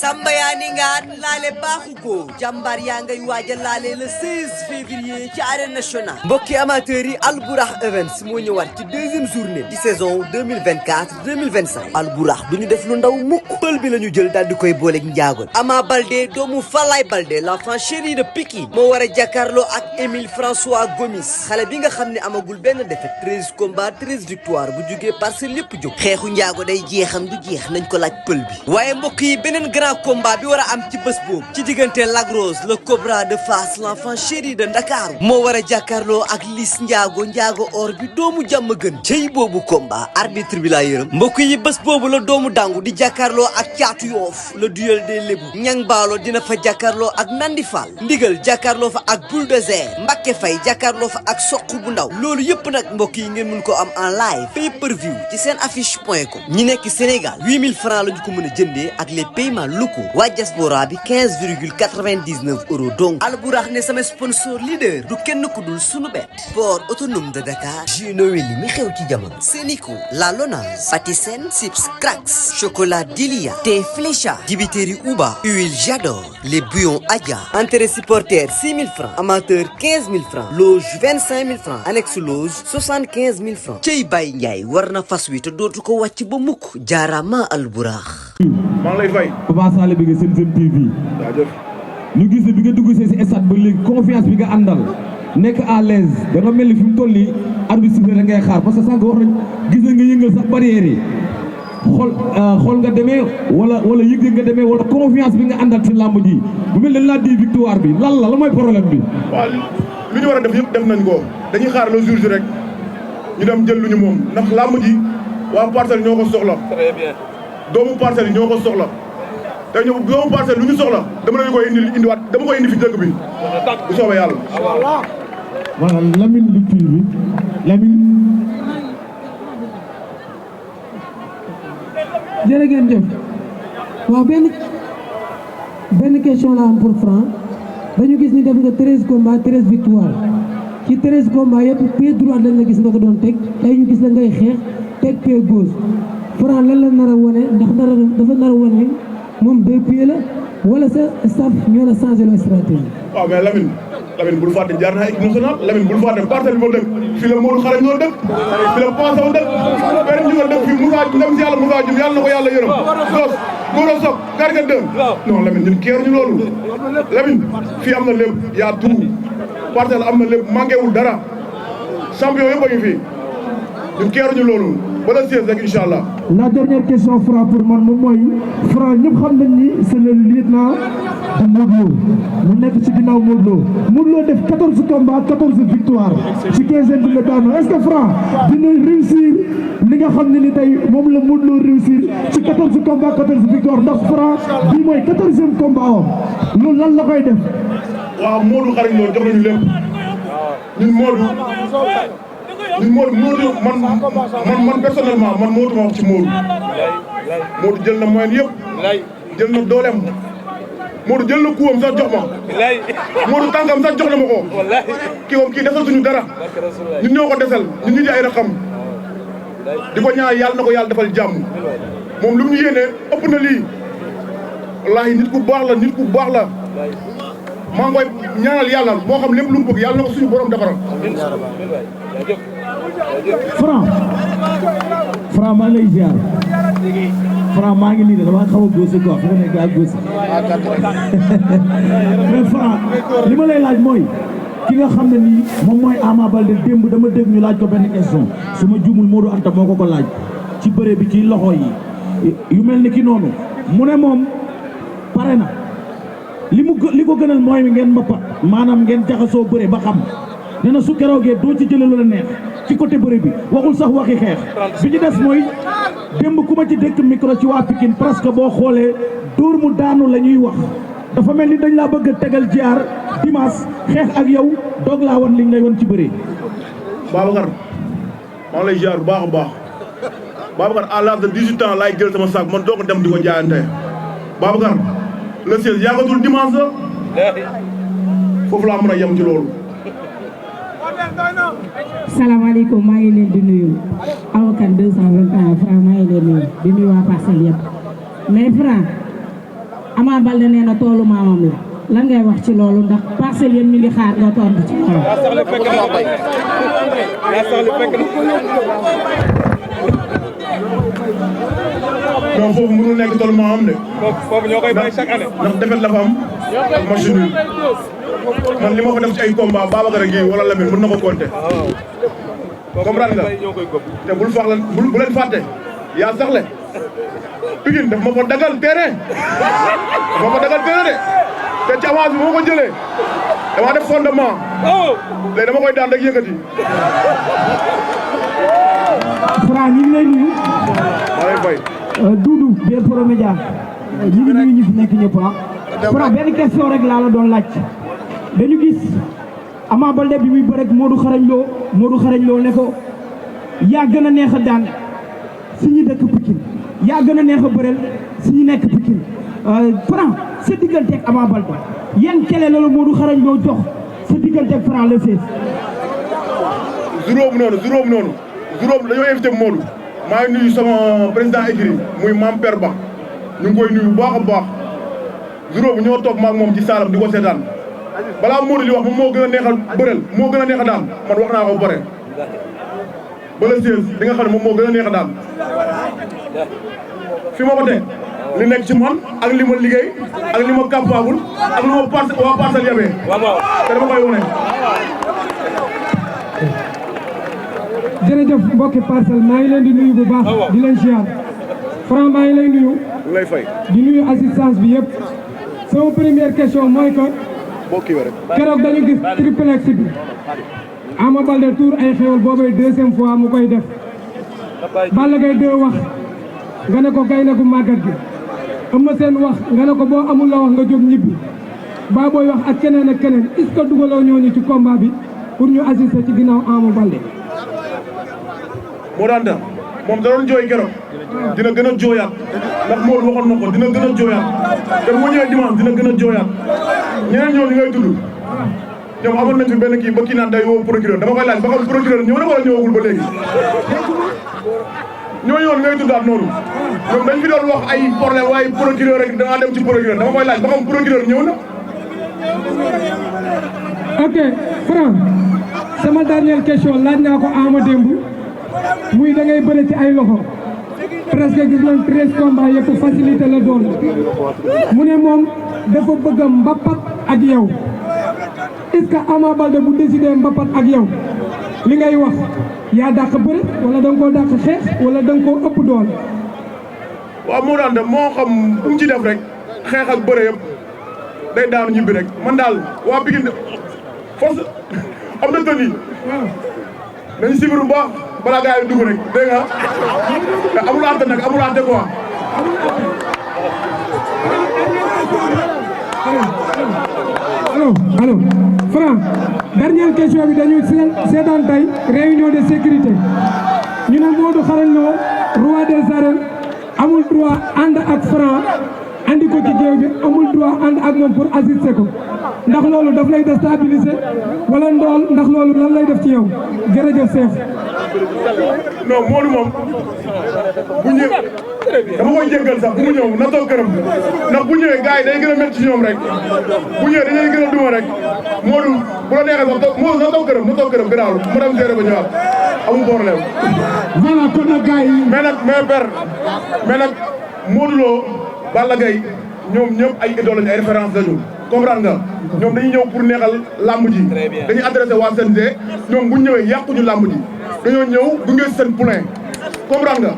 Samba yaa ni ngaan laale baaxu ko jàmbaar yaa ngay waaja laale le 16 février ci arène nationale mbokki amateurs yi Albourakh Events moo ñëwaat ci deuxième journée di saison 2024-2025 Albourakh du ñu def lu ndaw mukk pël bi la ñu jël daal di koy booleeg njaagoon Ama Baldé doomu Falaye Baldé l'enfant chéri de Pikine moo war a jàkkaarloo ak Émile François Gomis xale bi nga xam ne amagul benn défaite 13 combats 13 victoires bu jugee Parcelles lépp jóg xeexu njaago day jeexam du jeex nañ ko laaj pël bi waaye mbokk yi beneen grand combat bi war a am ci bés boobu ci diggante Lac Rose le Cobra de Fass l'enfant chéri de Ndakaaru moo war a jàkkaarloo ak Liss njaago or bi doomu jàmm gën cey boobu combat arbitre bi laa yërëm mbokk yi bés boobu la doomu dangu di jàkkaarloo ak caatu yoof le duel des lébu ñang baalo dina fa jàkkaarloo ak Nandi Fall ndigal jàkkaarloo fa ak bulldozer Mbacké Faye jàkkaarloo fa ak soq bu ndaw loolu yëpp nag mbokk yi ngeen mun ko am en live pay per view ci seen affiche.com ñi nekk Sénégal 8000 francs lañu ko mën a jëndee ak les paiements locaux waa diaspora bi 15,99 euros donc Albourakh ne sama sponsor leader du kenn ku dul sunu bet port autonome de Dakar Gino Weli mi xew ci jamono Sénico La Lonase Patisen Sips Cracks chocolat Dilia thé Flécha dibiteri Uba huile J'adore les bouillons Adja entrée supporter 6000 francs amateur 15000 francs loge 25000 francs annexe loge 75000 francs cey Baye Ndiaye war na fas wi te dootu ko wàcc ba mukk jaarama Albourakh maa ngi lay fay. Papa Sall bi nga Sen TV. jaajëf. ñu gis ne bi nga dugg si stade ba léegi confiance bi nga àndal nekk à l'aise da nga mel ni fi mu toll nii arbitre sifflé da ngay xaar parce que sànq wax nañ gis na nga yëngal sax barrière yi xool nga demee wala yëg nga demee wala confiance bi nga àndal ci làmb ji bu mel dañ laa di victoire bi lan la mooy problème bi. waaw li ñu war a def yëpp def nañ ko dañuy xaar le jour ji rek ñu dem jël lu ñu moom ndax làmb ji waa Parcelles ñoo ko soxla. très bien. doomu Parcelles yi ñoo ko soxla te ñoom doomu Parcelles lu ñu soxla dama leen koy indiwaat dama koy indi fi dëkk bi bu soobee yàlla. voilà Lamine lu kii bi Lamine. jërë ngeen jëf waaw benn question la am pour Franc dañu gis ni def nga 13 combats 13 victoires ci 13 combats yëpp pied droit lañ la gis nga ko doon teg tey ñu gis la ngay xeex teg pied gauche. Franc lan la nar a wane ndax dafa nar a wane moom 2 pieds la wala sa staff ñoo la changé la stratégie. waaw mais Lamine bul fàtte jaar na équipe nationale Lamine bul fàtte Parcelles bi ma dëkk fii la Modou Xarañ ñoo dëkk fii la Papa Sow dëkk benn ñu nga dëkk fii Moussa dem si yàlla Moussa Dioum yàlla na ko yàlla yërëm dos Goro Sock Garga 2 non Lamine ñun keer ñu loolu Lamine fii am na lépp yaa tout Parcelles am na lépp manqué wul dara champion yëpp a ngi fii ñun keer ñu loolu bala 16 rek incha allah. La dernière question Franc pour man moom mooy Franc ñëpp xam nañ ni c'est le lieutenant de Modou Lo mu nekk ci ginnaaw Modou Lo def 14 combats 14 victoires ci 15e bi la daanu est-ce que Franc dina réussir li nga xam ne ni tey moom la Modou Lo réussir ci 14 combats 14 victoires ndax Franc bii mooy 14e combat am loolu lan la koy def. waaw Modou xarañ loolu jox nañu lépp ñun Modou man personnellement man Modou ma wax ci Modou jël na moyen yëpp jël na dooleem Modou jël na kuwam sax jox ma Modou tànkam sax jox na ma ko kii desal dara ñun ñoo ko desal ñun ñu di ay raxam di ko ñaan yàlla na ko yàlla defal jàmm moom lu mu ñu yéene ëpp na lii wallaahi nit ku baax la maa ngi koy ñaanal yàlla moo xam lépp lu mu bëgg yàlla na ko suñu borom defaral. Franc maa ngi lay ziar Franc maa ngi nii de dama xaw a góose quoi fu mu nekk ak góose mais Franc li ma lay laaj mooy ki nga xam ne nii moom mooy Ama Baldé démb dama dégg ñu laaj ko benn question su ma juumul Modou Anta moo ko laaj ci bëre bi ci loxo yi yu mel ni ki noonu mu ne moom pare na li ko gënal mooy ngeen mbapat maanaam ngeen jaxasoo bëre ba xam nee na su keroogee doo ci jëlee lu la neex ci côté bëre bi waxul sax waxi xeex bi ci des mooy démb ku ma ci dëkk micro ci waa Pikine presque boo xoolee dóor mu daanu la ñuy wax dafa mel ni dañ laa bëgg a tegal jiar dimanche xeex ak yow doog laa wan liñ lay wan ci bëre. Babacar maa ngi lay ziar bu baax a baax Babacar à l'âge de 18 ans laay jël sama saak man doo ko dem di ko jaayante Babacar le 16 yaakatul dimanche la foofu laa mën a yem ci loolu. salaamaaleykum maa ngi leen di nuyu avocat 221 Franc maa ngi leen di nuyu waa Parcelles yëpp mais Franc Ama Baldé nee na toolu maamam la lan ngay wax ci loolu ndax parcelle yéen mi ngi xaar nga tontu ci. non foofu mënul nekk toolu maamam de. foofu ñoo koy bàyyi chaque année. ndax defet la fa am ak machine bi man li ma fa def ci ay combat Babacar a ngi wala Lamine mën na ko compter. comprendre nga te bul fax la bu leen fàtte yaa saxle Pikine daf ma fa dagal terrain de te ci avance bi moo ko jëlee dama def fondement léegi dama koy daan rek yëkkati. Fra ñu ngi lay nuyu. maa lay fay. Doudou bien Pro Média ñu ngi nuyu ñi fi nekk ñëpp Fra benn question rek laa la doon laaj dañu gis Ama Baldé bi muy bëreeg Modou Xarañ Lo ne ko yaa gën a neex a daan si ñi dëkk Pikine yaa gën a neex a bëreel si ñi nekk Pikine Franc sa digganteeg Ama Baldé yan kele la Modou Xarañ Lo jox sa digganteeg Franc le 16. juróom dañoo invité Modou maa ngi nuyu sama président écrit muy Mame Père Ba ñu ngi koy nuyu bu baax a baax juróom ñoo toog maag moom ci saalam di ko seetaan balaa Modou di wax moom moo gën a neex a bëreel moo gën a neex a daan man wax naa ko ba pare ba le 16 di nga xam ne moom moo gën a neex a daan fi ma ko teg li nekk ci man ak li ma liggéey ak li ma capable ak li ma waa parcelle yabee te dama koy wone. jërëjëf mbokki parcelle maa ngi leen di nuyu bu baax di leen ziar Franc maa ngi lay nuyu lay fay di nuyu assistance bi yëpp sama première question mooy que keroog dañu gis triplex bi Ama Baldé tour ay xewal boobay deuxième fois mu koy def Balla Gaye 2 wax nga ne ko gay na gu màggat gi Eumeu Sène wax nga ne ko boo amul la wax nga jóg ñibbi Baboy wax ak keneen est-ce que dugaloo ñooñu ci combat bi pour ñu assister ci ginnaaw Ama Baldé. moo daan da moom da doon jooy keroog dina gën a jooyaat ndax Modou waxoon na ko dina gën a jooyaat te bu ma ñëwee dimanche dina gën a jooyaat ñeneen ñoo li ngay tudd ñoom amoon nañ fi benn kii ba kii naan day woo procureur dama koy laaj ba xam procureur ñëw na wala ñëwagul ba léegi ñooñu woon ngay tuddaat noonu ñoom dañ fi doon wax ay problème waaye procureur rek dangaa dem ci procureur dama koy laaj ba xam procureur ñëw na. ok Franc sama dernière question laaj naa ko Ama démb muy da ngay bëre ci ay loxo presque gis nañ 13 combats yëpp facilité la doon mu ne moom dafa bëgg a mbapat ak yow est-ce que Ama Baldé bu décidé mbapat ak yow li ngay wax yaa dàq bëre wala da nga koo dàq xeex wala da nga koo ëpp doon. waaw moo daan dem moo xam bu mu ci def rek xeex ak bëre yëpp day daanu ñibbi rek man daal waa Pikine force am na tën yi nañu sibir bu baax balaa gars yi dugg rek dégg nga te amul àtte nag amul àtte quoi. allo Franc dernière question bi dañuy seetaan tey réunion de sécurité ñu ne Modou Xarañ Lo roi des arènes amul droit ànd ak Franc andi ko ci géew bi amul droit ànd ak moom pour assister ko ndax loolu daf lay déstabiliser wala ndool ndax loolu lan lay def ci yow jërëjëf Cheikh. non Modou moom bu ñëw dama koy jéggal sax bu mu ñëw na toog këram ndax bu ñëwee gars yi day gën a métti ci ñoom rek bu ñëwee dañuy gën a duma rek Modou bu la neexee sax Modou na toog këram gënaalu mu dem gérer ba ñëwaat amul problème. voilà kon nag gars yi. mais nag Modou Lo Balla Gaye ñoom ñëpp ay idole lañu ay référence lañu comprendre nga ñoom dañuy ñëw pour neexal làmb ji dañuy adressé waa CNG ñoom bu ñu ñëwee yàquñu làmb ji dañoo ñëw gunge seen poulain comprendre nga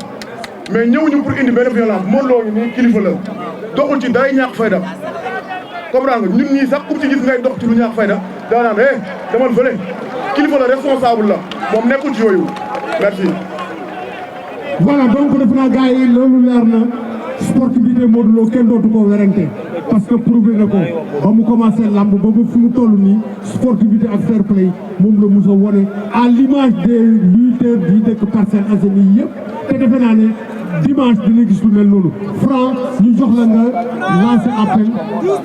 mais ñëwuñu pour indi benn violence Modou Lo ñu nii kilifa la doxul ci day ñàkk fayda comprendre nga ñun ñii sax ku ci gis ngay dox ci lu ñàkk fayda daa naan demal fële kilifa la responsable la moom nekkul ci yooyu merci. voilà donc defe naa gars yi loolu leer na sportivité Modou Lo kenn dootu ko werante parce que prouvé na ko ba mu commencé lamb ba fi mu toll nii sportivité ak fair play moom la mos a wone à l'image des lutteurs yi dëkk Parcelles Assainies yëpp te defe naa ne dimanche dina gis lu mel noonu Franc ñu jox la nga lancer appel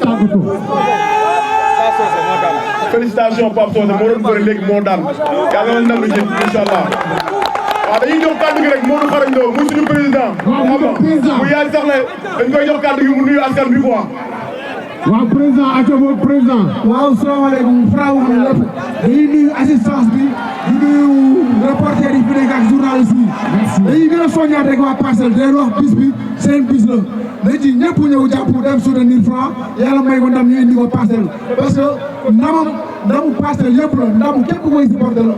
tàggatoo. félicitations Pape Socé moo doon bëri léegi moo daan yàlla na ndam li jëm incha allah. waaw dañuy jox kàddu gi rek Modou Xarañ Lo muy suñu président. waaw xam nga bu yaay sax ne dañ koy jox kàddu gi mu nuyu askan bi quoi. waaw président aco boobu président. waaw salaamaaleykum Fra wax na lépp dañuy nuyu assistance bi di nuyu reporter yi fi nekk ak journaliste yi. dañuy gën a soññaat rek waa Parcelles di leen wax bis bi seen bis la dañ ci ñëpp ñëw jàpp dem soutenir Fra yàlla may ko ndam ñu indi ko Parcelles parce que ndamu Parcelles yëpp la ndamu képp koy supporter la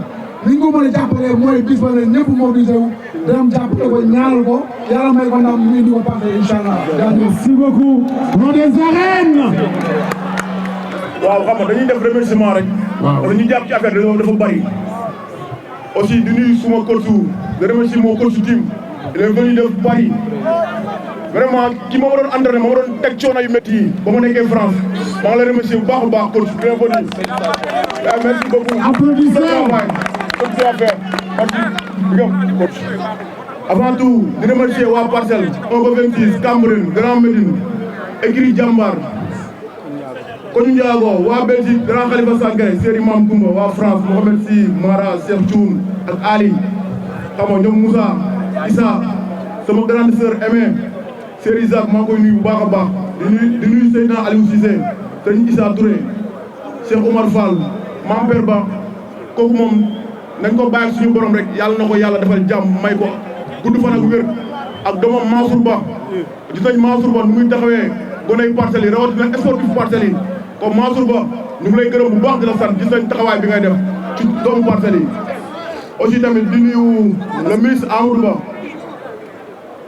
ni ñu ko mën a jàppalee mooy bis ba ne ñëpp mobilisé wu dem jàppale ko ñaanal ko yàlla may ko ndam ñu indi ko Parcelles incha allah. merci beaucoup. nom des arènes. waaw xam nga dañuy def remerciement rek. waaw parce que ñu jàpp ci affaire bi dafa bari. aussi di nuyu suma coach de remercier mon coach team. il est venu de Paris. vraiment ki ma waroon entraîné ma waroon teg coono yu métti yi ba ma nekkee France maa ngi lay remercier bu baax a baax coach bienvenue. merci beaucoup. applaudissement. coach. avant tout di remercier waa Parcelles 1 ba 26 Cambérène Grand Médine écurie Jambar Koñu Ndiago waa Belgique Grand Khalifa Sangaré Seri Mam Koumba waa France Mohamed Sy Mara Cheikh Thioune ak Ali xam nga ñoom Moussa Issa sama grande sœur Aimé Seri Isaac maa ngi koy nuyu bu baax a baax di nuyu Seydina Aliou Cissé Serigne Issa Touré Cheikh Omar Fall Mame Père Ba kooku moom nañ ko bàyyi suñu borom rek yàlla na ko yàlla defal jàmm may ko gudd fan ak wér ak doomam Mansour Ba gis nañ Mansour Ba nu muy taxawee goney Parcelles yi rawatina sportif Parcelles yi comme Mansour Ba ñu ngi lay gërëm bu baax di la sant gis nañ taxawaay bi ngay def ci doomu Parcelles yi aussi tamit di nuyu le ministre Amadou Ba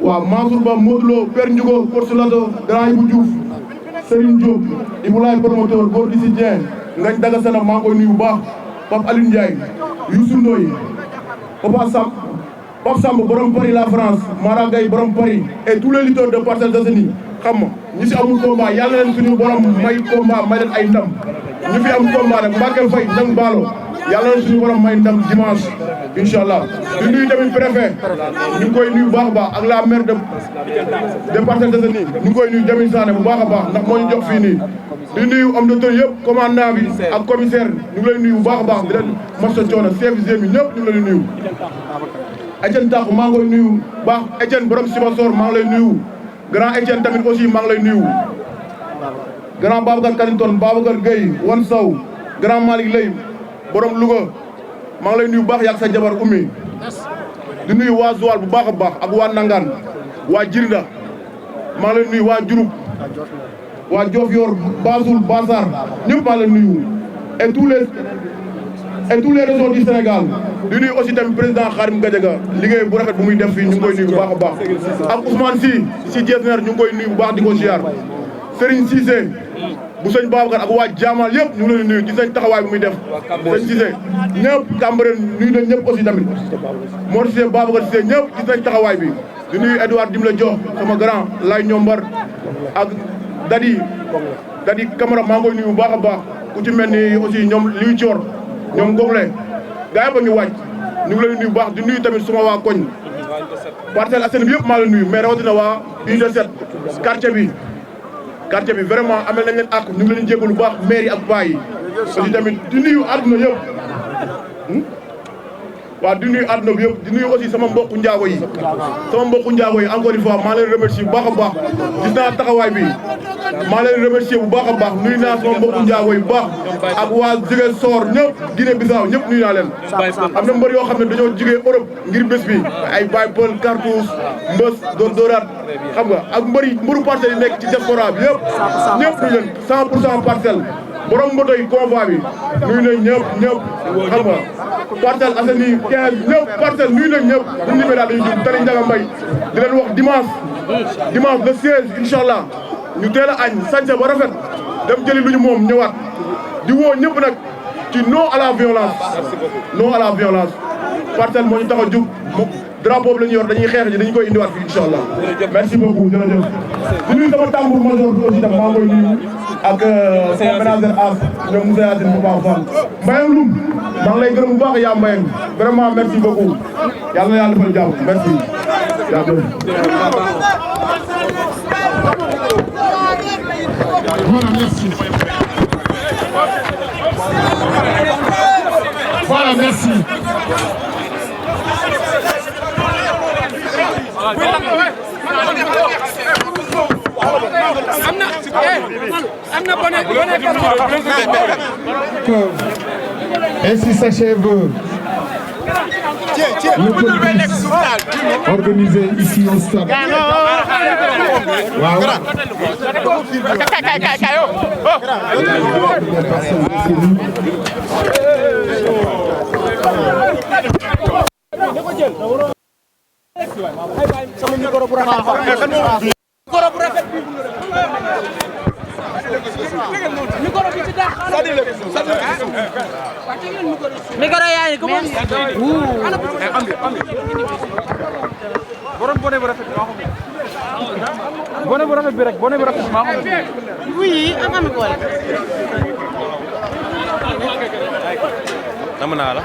waaw Mansour Ba Modou Lo Père Ndiougo Porcelato Grand Ibou Diouf Serigne Diop Iboulaye promoteur Gor Disi Dieng ngañ daga sana maa ngi koy nuyu bu baax Pape Aline Ndiaye Youssou Ndoye Pape Samb borom Paris la France Mara Gaye borom Paris et tous les lutteurs de Parcelles Assainies xam nga ñi si amul combat yàlla leen suñu borom may combat may leen ay ndam ñu fi am combat nag Mbacké Faye Ndang Baalo yàlla leen suñu borom may ndam dimanche incha allah di nuyu tamit préfet ñu ngi koy nuyu bu baax a baax ak la maire de Parcelles Assainies ñu ngi koy nuyu Jamil Sané bu baax a baax ndax moo ñu jox fii nii di nuyu homme de tenue yëpp commandant bi ak commissaire ñu ngi lay nuyu bu baax a baax di leen mos a coono chef bi ñëpp ñu ngi leen nuyu Etienne Takh maa ngi koy nuyu baax Etienne borom Sibassor maa ngi lay nuyu grand Etienne tamit aussi maa ngi lay nuyu grand Babacar Karinton Babacar Gueye Wan Sow grand Malick Lay borom Louga maa ngi lay nuyu bu baax yàgg sa jabar Oumy di nuyu waa Joal bu baax a baax ak waa Nangaan waa Jirnda maa ngi lay nuyu waa Diouroup waa Diofior Basoul Bassar ñëpp maa ngi lay nuyu et tous les régions du Sénégal di nuyu aussi tamit président Khadim Gadiaga liggéey bu rafet bu muy def fii ñu ngi koy nuyu bu baax a baax ak Ousmane si Diesner ñu ngi koy nuyu bu baax di ko ziar Serigne Cissé bu sëñ Babacar ak waa Jaamal yëpp ñu ngi leen nuyu gis nañ taxawaay bu muy def sëñ Cissé ñëpp Cambérène nuyu nañ ñëpp aussi tamit Mor Cissé Babacar Cissé ñëpp gis nañ taxawaay bi di nuyu Edouard Dimla Diop sama grand lay ñombar ak Dadi Camara maa ngi koy nuyu bu baax a baax ku ci mel ni aussi ñoom liy coor ñoom Goble gaa yëpp a ngi wàcc ñu ngi leen nuyu bu baax di nuyu tamit suma waa koñ Parcelles Assainies bi yëpp maa la nuyu mais rawatina waa U17 quartier bi vraiment amel nañ leen ak ñu ngi leen jégalu bu baax maire yi ak paa yi aussi tamit di nuyu àdduna yëpp waaw di nuyu àdduna bi yëpp di nuyu aussi sama mbokku njaago yi encore une fois maa leen remercier bu baax a baax gis naa taxawaay bi maa leen remercier bu baax a baax nuyu naa sama mbokku njaago yi bu baax ak waa Ziguinchor ñëpp Guinée Bissau ñëpp nuyu naa leen am na mbër yoo xam ne dañoo jugee Europe ngir bés bi ay Baye Peul Cartouche Mbës Dóoraat xam nga ak mbëru Parcelles yi nekk ci diaspora bi yëpp ñëpp nuyu leen 100% Parcelles borom moto yi convoi bi nuyu nañ ñëpp xam nga Parcelles Assainies 15 ñëpp Parcelles nuyu nañ ñëpp bu ñu limee daal dañuy jub Tali Ndiaga Mbaye di leen wax dimanche le 16 incha allah ñu teel a añ sañse ba rafet dem jëli lu ñu moom ñëwaat di woo ñëpp nag ci non à la violence Parcelles moo ñu tax a jug moom drapeau bi la ñuy yor dañuy xeex ji dañu koy indiwaat fii incha allah merci beaucoup jërëjëf di nuyu sama tambour major bi aussi tam maa ngi koy nuyu ak sama ménagère as ñoom Moussa Yacine bu baax Fall Mbayang Loum maa ngi lay gërëm bu baax yaa Mbayang vraiment merci beaucoup yàlla na yàlla defal jàmm merci Voilà, merci. Ainsi s'achève le police organisé ici au stade. Wow. Micro yaa ngi ko moom. Borom bone bu rafet maa ko moom. Bone bu rafet bi rek bone bu rafet maa ko moom. Oui, am ko wala. Nam naa la.